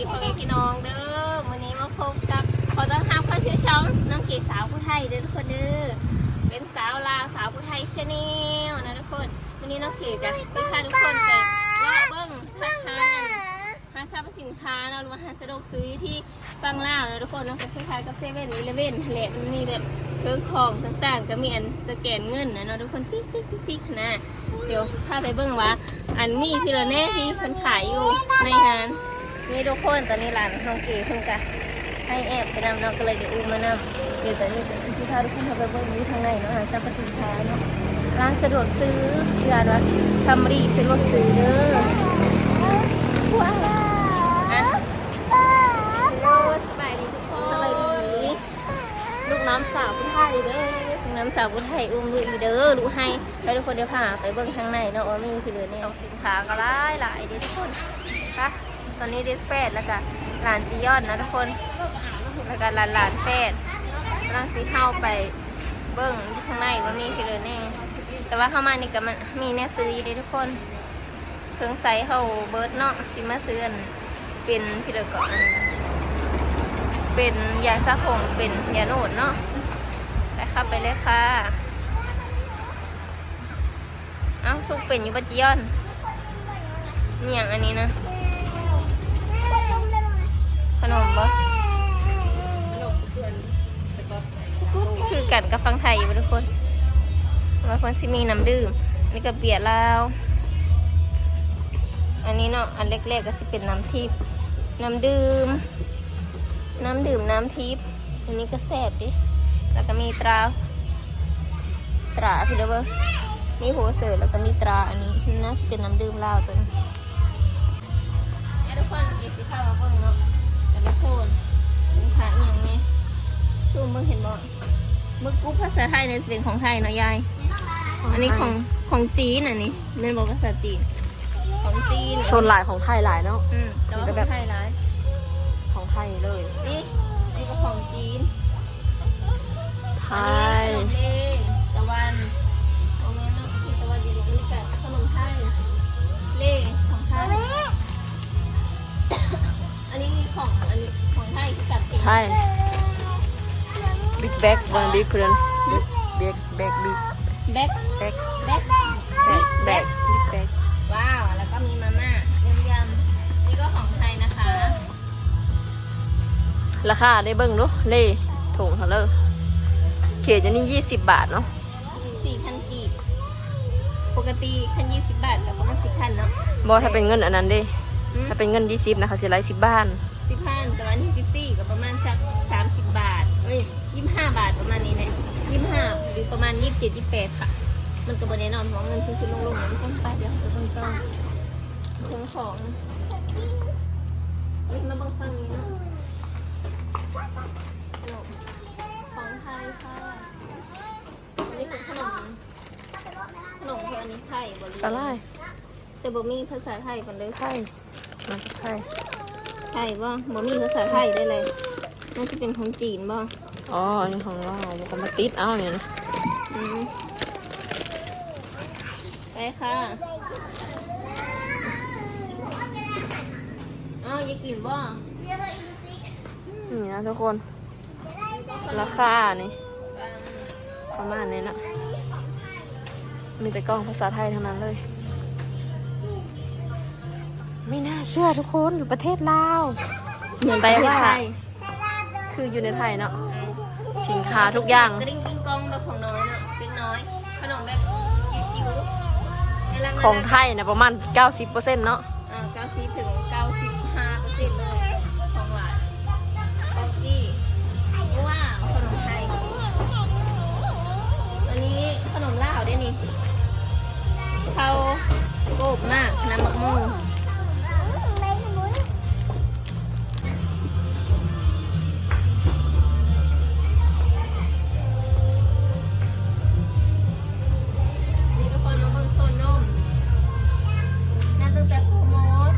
ພໍ່ແມ່ພີ່ນ້ອງເດີ ມື້ນີ້ມາພົບກັບ ຂໍຕ້ອນຮັບເຂົ້າສູ່ຊ່ອງນ້ອງເກດສາວຜູ້ໄທເດີທຸກຄົນເດີ ເປັນສາວລາວສາວຜູ້ໄທ Channel ນະທຸກຄົນ. ມື້ນີ້ນ້ອງເກດກະຊິພາທຸກຄົນໄປເລາະເບິ່ງຮ້ານ ຮ້ານສັບພະສິນຄ້າເນາະ ຫຼືວ່າຮ້ານສະດວກຊື້ທີ່ຝັ່ງລາວເນາະທຸກຄົນເນາະ ກໍຄ້າຍໆກັບເຊເວັ່ນອີເລເວັ່ນຫັ້ນແຫຼະ ມັນມີແບບເຄື່ອງຂອງຕ່າງໆ ກໍມີອັນສະແກນເງິນນະເນາະທຸກຄົນ ຕິກໆໆໆຫັ້ນນະ. ດຽວຊິພາໄປເບິ່ງວ່າ ອັນມີທີ່ລະແນ່ທີ່ເພິ່ນຂາຍຢູ່ໃນງານນີ້ທຸກຄົນ. ຕອນນີ້ຫຼານນ້ອງເກດເພິ່ນກະໃຫ້ແອບໄປນຳເນາະ ກໍເລີຍໄດ້ອຸ້ມມານຳ. ດຽວຕອນນີ້ຊິພາທຸກຄົນເຂົ້າໄປເບິ່ງຢູ່ທາງໃນເນາະ ຮ້ານສັບພະສິນຄ້າເນາະ ຮ້ານສະດວກຊື້ ຊື່ຮ້ານວ່າ ຄຳຣີສະດວກຊື້ເດີ. ວ້າວ ສະບາຍດີທຸກຄົນ ສະບາຍດີ. ລູກນ້ອງສາວຜູ້ໄທເດີ ລູກນ້ອງສາວຜູ້ໄທອຸ້ມລູກຢູ່ເດີ ລູກໄຫ້. ໄປທຸກຄົນ ດຽວພາໄປເບິ່ງທາງໃນເນາະ ວ່າມີທີ່ເລີແນ່. ຂອງສິນຄ້າກໍຫຼາຍໆເດ້ທຸກຄົນ. ໄປ ຕອນນີ້ເດັກແຝດ ແລ້ວກະຫຼານຈີຍອນເນາະທຸກຄົນ ແລ້ວກະຫຼານໆແຝດ ກຳລັງຊິເຂົ້າໄປເບິ່ງຢູ່ທາງໃນວ່າມີທີ່ເລີແນ່. ແຕ່ວ່າເຂົ້າມານີ້ກະມັນມີແນວຊື້ຢູ່ເດ້ທຸກຄົນ. ເຄື່ອງໃຊ້ເຮົາເບິດເນາະ ຊິມາຊື້ອັນ ເປັນພີເລີເກາະ ອັນ ເປັນຢາສະຜົມ ເປັນຢາໂນດເນາະ. ໄປ ເຂົ້າໄປເລີຍຄ່ະ. ເອົ້າ ສຸກເປັນຢູ່ບໍ່ຈີຍອນ? ມີຫຍັງອັນນີ້ນະ? ຂະໜົມບໍ່? ຄືກັນກັບຝັ່ງໄທຢູ່ບໍ່ທຸກຄົນ? ວ່າເພິ່ນຊິມີນ້ຳດື່ມ ອັນນີ້ກໍເບຍລາວ ອັນນີ້ເນາະ. ອັນແລກໆກໍຊິເປັນນ້ຳທິບ ນ້ຳດື່ມ ນ້ຳດື່ມ ນ້ຳທິບ. ອັນນີ້ກໍແຊບເດ້ ແລ້ວກໍມີຕາ ຕາພີເລີເບີ ມີໂຮເຊີ ແລ້ວກໍມີຕາ. ອັນນີ້ໜ້າຊິເປັນນ້ຳດື່ມລາວຕົວນີ້. ອ່ະ ທຸກຄົນ ເກດຊິພາມາເບິ່ງເນາະ ແຕ່ລະໂຊນ ສິນຄ້າອີ່ຫຍັງແນ່ ຊູມເບິ່ງເຫັນບໍ່? ໝຶກກຸບພາສາໄທນີ້ຊິເປັນຂອງໄທເນາະຍາຍ. ອັນນີ້ຂອງ ຂອງຈີນ ອັນນີ້ແມ່ນບໍ່ ພາສາຈີນ? ຂອງຈີນ ສ່ວນຫຼາຍຂອງໄທຫຼາຍເນາະ. ອືມ ແຕ່ວ່າຂອງໄທຫຼາຍ ຂອງໄທເລີຍ. ນີ້ ນີ້ກໍຂອງຈີນ. ໄທ ອັນນີ້ຂະໜົມເລຕາວັນ ບໍ່ແມ່ນເນາະ ທີ່ຕາວັນຢູ່ນີ້ ອັນນີ້ກະຂະໜົມໄທ ເລຂອງໄທ. ອັນນີ້ຂອງ ອັນນີ້ຂອງໄທຄືກັນ ໄທ ບິກແບັກ ເບິ່ງບິກເພິ່ນ ບິກແບັກ ບິກແບັກ ແບັກ ແບັກ ແບັກ ແບັກ ບິກແບັກ. ວ້າວ ແລ້ວກໍມີມາມ່າ ຍົມຢຳ ນີ້ກໍຂອງໄທນະຄະ. ລາຄາໄດ້ເບິ່ງດູ ເລ ຖົງເທົ່າເລີ? ເຂດອັນນີ້ ຊາວສີ່ບາດເນາະ ຊາວສີ່ພັນກີບ. ປົກກະຕິຄັນຊາວສີ່ບາດກໍປະມານສິບພັນເນາະ. ບໍ່ ຖ້າເປັນເງິນອັນນັ້ນເດ້ ອືມ ຖ້າເປັນເງິນຊາວນະ ເຂົາຊິໄລ່ສິບພັນ ສິບພັນ. ແຕ່ວ່າອັນນີ້ຊາວສີ່ກໍປະມານສັກສາມສິບບາດ ເອີຍ ຊາວຫ້າບາດ ປະມານນີ້ແຫຼະ ຊາວຫ້າ ຫຼືປະມານຊາວເຈັດ ຊາວແປດ ມັນກໍບໍ່ແນ່ນອນ ເພາະວ່າເງິນຂຶ້ນໆລົງໆ. ໄປ ດຽວໄປເບິ່ງຕໍ່ ເບິ່ງຂອງ. ເອີຍ ມາເບິ່ງຝັ່ງນີ້ເນາະ ຂະໜົມຂອງໄທຄ່ະ. ອັນນີ້ເປັນຂະໜົມ ຂະໜົມທີ່ອັນນີ້ໄທບໍ່ ສາຫຼ່າຍ ແຕ່ບໍ່ມີພາສາໄທປານໃດ. ໄທ ມາຈາກໄທ ໄທບໍ່? ບໍ່ມີພາສາໄທໄດ້ເລີຍ. ໜ້າຈະເປັນຂອງຈີນບໍ່? ອໍ ອັນນີ້ຂອງລາວ ມັນກໍມາຕິດເອົານີ້ນະ. ອືມ ໄປຄ່ະ. ເອົ້າ ຢາກກິນບໍ່? ນີ້ນະທຸກຄົນ ລາຄານີ້ປະມານນີ້ເນາະ ມີແຕ່ກ່ອງພາສາໄທທັງນັ້ນເລີຍ. ໄມ່ໜ້າເຊື່ອທຸກຄົນ ຢູ່ປະເທດລາວ ເໝືອນປະເທດໄທ ຄືຢູ່ໃນໄທເນາະ ສິນຄ້າທຸກຢ່າງ. ກະດິ່ງກິ້ງກ້ອງແບບຂອງນ້ອຍເນາະ ເດັກນ້ອຍ ຂະໜົມແບບຈິ້ວໆ ຂອງໄທນະ ປະມານເກົ້າສິບເປີເຊັນເນາະ. ເອີ ເກົ້າສິບເຖິງເກົ້າສິບຫ້າເປີເຊັນເລີຍ ຂອງຫວານ ເຂົ້າຈີ່. ວ້າວ ຂະໜົມໄທ. ອັນນີ້ຂະໜົມລາວເດ້ນີ້ ເຂົ້າໂກບໝາກ ນ້ຳໝາກໂມ. ນີ້ທຸກຄົນມາເບິ່ງໂຊນນົມ ນັບຕັ້ງແຕ່ໂຄໂມດ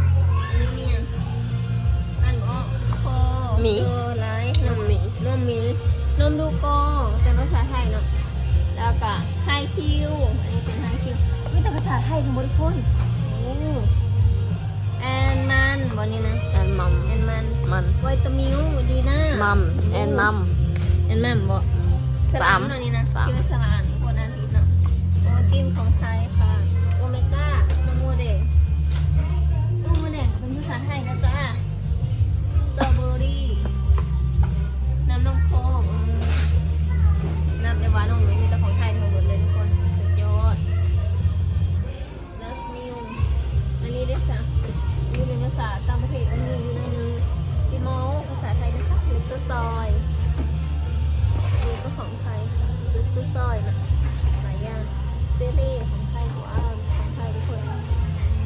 ອັນນີ້ມີຫຍັງ? ອ່ານບໍ່ອອກ ໂຄ ມີ ເອີ ໄລ ນົມໝີ ນົມໝີ ນົມດູໂກ ເປັນພາສາໄທເນາະ ແລ້ວກະໄຮຄິວ ອັນນີ້ເປັນໄຮຄິວ ມີແຕ່ພາສາໄທທັງໝົດທຸກຄົນ. ໂອ້ ແອນມັນ ບໍ່ນີ້ນະ ແອນມັມ ແອນມັນ ມັນ ໄວຕາມິວ ດີນາ ມັມ ແອນມັມ ແອນມັມບໍ່? ສາມ ສະຫຼາມເນາະນີ້ນະ ສາມ ກິນສະຫຼາມ ຄົນອັງກິດເນາະ. ໂອຕິນຂອງໄທຄ່ະ ໂອເມກາ ນະໂມແດງ ໂອໂມແດງກໍເປັນພາສາໄທນະຈ້າ. ສະຕໍເບີຣີ ນ້ຳນົມໂຄ ເອີ ນ້ຳແຕ່ຫວານຂອງເລີຍ ມີແຕ່ຂອງໄທທັງໝົດເລີຍທຸກຄົນ ສຸດຍອດ. ລັດມິວ ອັນນີ້ເດ້ຊະ ນີ້ເປັນພາສາຕ່າງປະເທດ ອັນນີ້ຢູ່ໃນນີ້ ອີມໍ ພາສາໄທນະຄະ ເລັກໂຕຊອຍ ນີ້ກໍຂອງໄທ ເລັກໂຕຊອຍນະ ຫຼາຍຢ່າງ ເຈເລຂອງໄທ ໂກອາຂອງໄທທຸກຄົນ.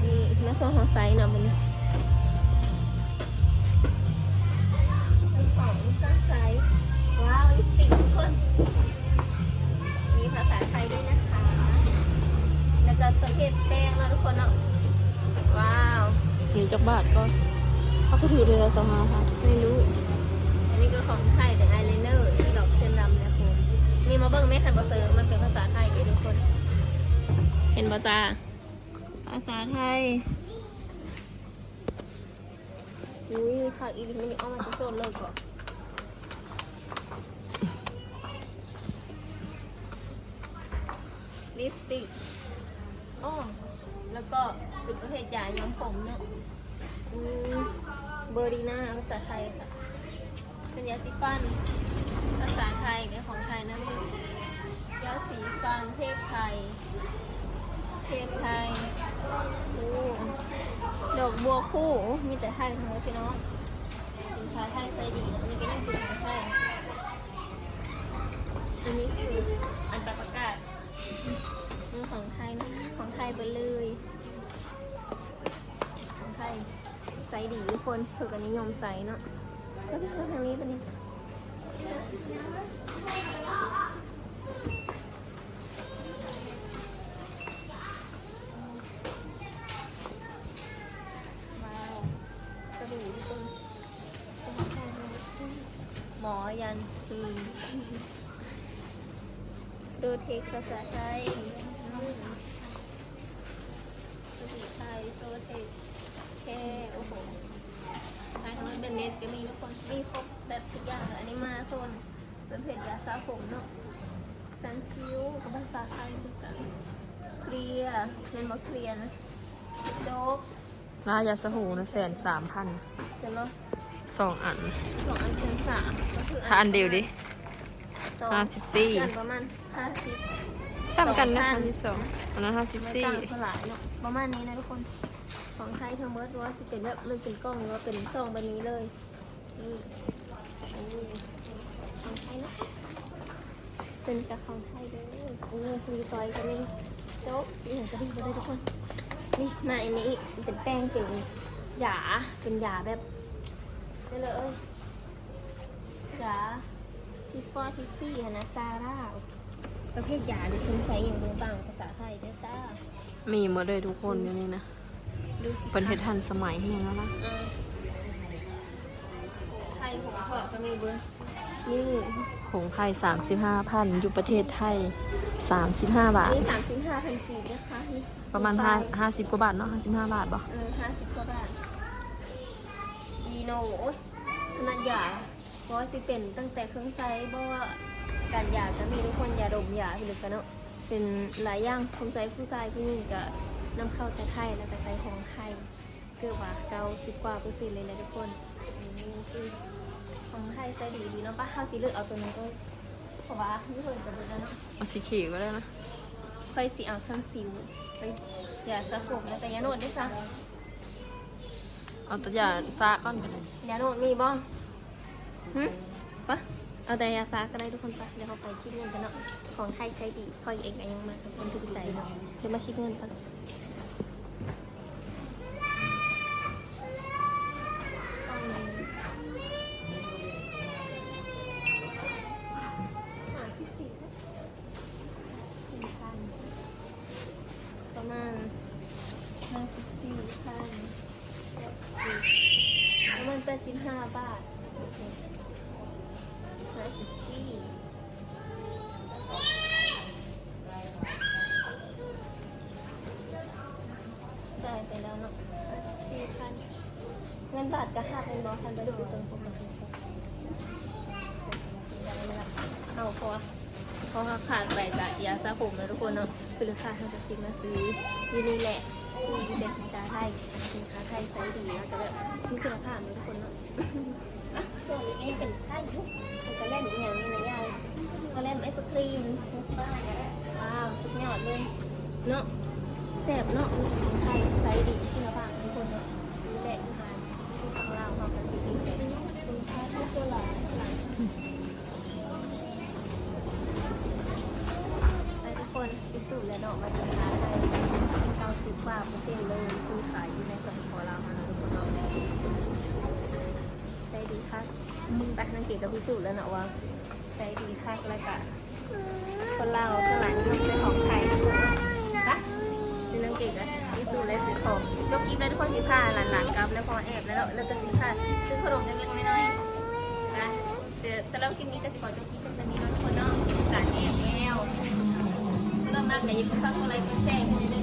ນີ້ມາໂຊນຂອງໄຊເນາະ ມື້ນີ້ ມີຂອງເຄື່ອງໃຊ້ ວ້າວ ລິບສະຕິກທຸກຄົນ ມີພາສາໄທດ້ວຍນະຄະ ແລ້ວກໍປະເພດແປ້ງເນາະທຸກຄົນເນາະ. ວ້າວ ນີ້ຈັກບາດກໍ ເຮົາກໍຖືກເທື່ອລະຊາວຫ້າພັນ ໄມ່ຮູ້. ອັນນີ້ກໍຂອງໄທ ເປັນອາຍໄລເນີ ດອກເສັ້ນດຳນະຄົນ. ນີ້ມາເບິ່ງແມ້ ຄັນບໍ່ເຊີງ ມັນເປັນພາສາໄທເດ້ທຸກຄົນ. ເຫັນບໍ່ຈ້າ? ພາສາໄທ. ອຸ້ຍ ຄັກອີ່ຫຼີ ມັນອອກມາແຕ່ໂຊນເລີຍກໍ ລິບສະຕິກ ອໍ ແລ້ວກໍເປັນປະເພດຢາຢອມຜົມເນາະ. ອືມ ເບີດີນາ ພາສາໄທຄ່ະ. ເປັນຢາສີຟັນ ພາສາໄທ ເປັນຂອງໄທນຳ ຢາສີຟັນ ເພບໄພ ເພບໄພ ໂອ້ ດອກບົວຄູ່ ໂອ້ ມີແຕ່ໄທທັງໝົດພີ່ນ້ອງ. ສິນຄ້າໄທໃຊ້ດີ ອັນນີ້ກໍຍັງເປັນຂອງໄທ. ອັນນີ້ຄືອັນປາປະກາດ ຂອງໄທນະ ຂອງໄທເບິດເລີຍ ຂອງໄທ. ໃຊ້ດີທຸກຄົນ ເພິ່ນກໍນິຍົມໃຊ້ເນາະ. ແລ້ວໄປເຂົ້າທາງນີ້ບັດນີ້ ວ້າວ ສະບູ່ທຸກຄົນ ໝໍຢັນຄື ໂດເທັກ ພາສາໄທ ສະບູ່ໄທ ໂຊເທັກ ແຄ ໂອ້ໂຫ ໄທທັງໝົດ ແບັນເດັດກໍມີທຸກຄົນ ມີຄົບແບບທຸກຢ່າງເລີຍ. ອັນນີ້ມາໂຊນປະເພດຢາສະຜົມເນາະ ຊັນຊິວ ກໍພາສາໄທຄືກັນ ເຄລຍ ແມ່ນບໍ່ ເຄລຍນະ ໂດກ ລາຍາສະຫູນະ ແສນສາມພັນ ແມ່ນບໍ່? ສອງອັນ ສອງອັນແສນສາມ ກໍຄື ຖ້າອັນດຽວເດ້ ສອງ ຫ້າສິບສີ່ ອັນປະມານຫ້າສິບ ສ່ຳກັນນະ ສອງພັນ ຫ້າສິບສອງ ອັນນັ້ນຫ້າສິບສີ່ ມັນຕ່າງກັນຫຼາຍເນາະ ປະມານນີ້ນະທຸກຄົນ. ຂອງໄທທັງໝົດ ບໍ່ວ່າຊິເປັນແບບ ມັນເປັນກ່ອງ ຫຼືວ່າເປັນຊອງແບບນີ້ເລີຍ. ນີ້ ຂອງໄທນະ ເປັນກະຂອງໄທເດີ. ໂອ້ ມີຕອຍກັນນີ້ ໂຈະ ອີ່ຫຍັງກະດີບໍ່ໄດ້ທຸກຄົນ. ນີ້ ມາອັນນີ້ ເປັນແປ້ງ ເປັນຢາ ເປັນຢາແບບ ນີ້ເລີຍ ຢາທີ່ຟອດທີ່ຟຣີຫັ້ນນະ ຊາລາ ປະເພດຢາທີ່ເພິ່ນໃຊ້ຫຍັງຕ່າງໆ ພາສາໄທເດີຈ້າ. ມີໝົດເລີຍທຸກຄົນ ອືມ ດຽວນີ້ນະ ດູຊິ ເພິ່ນເຮັດທັນສະໄໝແຮງແລ້ວນະ. ເອີ ໄຂ່ຫົງເຄາະກໍມີເບິ່ງ ນີ້ ຫົງໄຂ່ສາມສິບຫ້າພັນ ຢູ່ປະເທດໄທສາມສິບຫ້າບາດ ນີ້ສາມສິບຫ້າພັນກີບນະຄະ ນີ້ ປະມານຫ້າ ຫ້າສິບກວ່າບາດເນາະ ຫ້າສິບຫ້າບາດບໍ່? ເອີ ຫ້າສິບກວ່າບາດ. ມີໂນ ໂອ້ຍ ຂະໜາດຢາ ບໍ່ວ່າຊິເປັນຕັ້ງແຕ່ເຄື່ອງໃຊ້ ບໍ່ວ່າການຢາກະມີທຸກຄົນ ຢາດົມ ຢາພິລຶກກະເນາະ ເປັນຫຼາຍຢ່າງ ເຄື່ອງໃຊ້ຜູ້ຊາຍຜູ້ຍິງກະນຳເຂົ້າແຕ່ໄທ ແລ້ວກະໃຊ້ຂອງໄທ ເກືອບວ່າເກົ້າສິບກວ່າເປີເຊັນເລີຍແຫຼະທຸກຄົນ. ນີ້ຄືຂອງໄທໃຊ້ດີອີ່ຫຼີເນາະ. ປະ ເຮົາຊິເລືອກເອົາໂຕນີ້ເລີຍ ເພາະວ່າຢູ່ເທິງກະເບິດແລ້ວເນາະ. ເອົາສີຂຽວກໍໄດ້ນະ. ຂ້ອຍຊິເອົາຊັນຊິວ ໄປ ຢາສະຜົມ ແລ້ວກະຢານວດເດ້ຊະ. ເອົາແຕ່ຢາຊາກ່ອນກໍໄດ້. ຢານວດມີບໍ່? ຫຶ? ປະ ເອົາແຕ່ຢາຊາກໍໄດ້ທຸກຄົນ. ປະ ດຽວເຮົາໄປຄິດເງິນກັນເນາະ. ຂອງໄທໃຊ້ດີ ຂ້ອຍເອງກໍຍັງມັກ ທຸກຄົນຖືກໃຈເນາະ. ດຽວມາຄິດເງິນກ່ອນ. ຫ້າສິບສີ່ ສີ່ພັນ ປະມານຫ້າສິບສີ່ພັນ ປະມານແປດສິບຫ້າບາດ ຫ້າສິບສີ່ ຈ່າຍໄປແລ້ວເນາະ ຫ້າສິບສີ່ພັນ. ເງິນບາດກໍຮັບແມ່ນບໍ່? ຄັນບໍ່ໄດ້ຊື້ເຄື່ອງປົກລະຕິດ ເອົາ ເພາະວ່າ ເພາະວ່າຂາດໄປກະຢາສະຜົມເນາະທຸກຄົນເນາະ ຄືລາຄາເຮົາກໍຊິມາຊື້ຢູ່ນີ້ແຫຼະ ຊື້ຢູ່ແຕ່ສິນຄ້າໄທ ສິນຄ້າໄທໃຊ້ດີ ແລ້ວກໍແບບມີຄຸນນະພາບເນາະທຸກຄົນເນາະ. ອ່ະ ສ່ວນນີ້ເປັນໄທຢູ່ ມັນກໍແລ່ນອີຫຍັງນີ້ນະຍາຍ ກໍແລ່ນໄອສະຄຣີມ. ວ້າວ ສຸດຍອດເລີຍເນາະ ແຊບເນາະ ຂອງໄທໃຊ້ດີ ຄຸນນະພາບທຸກຄົນເນາະ. ນີ້ແຫຼະ ໄປທຸກຄົນ ພິສູດແລ້ວເນາະວ່າສິນຄ້າໄທເກົ້າສິບກວ່າເປີເຊັນເລີຍ ຄືຂາຍຢູ່ໃນ ສປປ ລາວເຮົາເນາະທຸກຄົນເນາະ. ໃຊ້ດີຄັກ ໄປ ນ້ອງເກດກໍພິສູດແລ້ວເນາະວ່າໃຊ້ດີຄັກ ແລ້ວກະຄົນລາວສ່ວນຫຼາຍນິຍົມຊື້ຂອງໄທເນາະ. ໄປ ນີ້ນ້ອງເກດກໍພິສູດແລ້ວ ຊື້ຂອງ ຈົບຄລິບແລ້ວທຸກຄົນ ຊິພາຫຼານໆກັບແລ້ວ ເພາະແອບແລ້ວເນາະ ແລ້ວກໍຊິພາຊື້ຂະໜົມຈັກເລັກໆນ້ອຍໆ ໄປ. ເດີ ສຳລັບຄລິບນີ້ກໍຊິຂໍຈົບຄລິບພຽງເທົ່ານີ້ເນາະທຸກຄົນເນາະ ການແອບແລ້ວ ເລີ່ມມາກໍຢ່າລືມຝາກກົດໄລກົດແຊໃຫ້ເດີ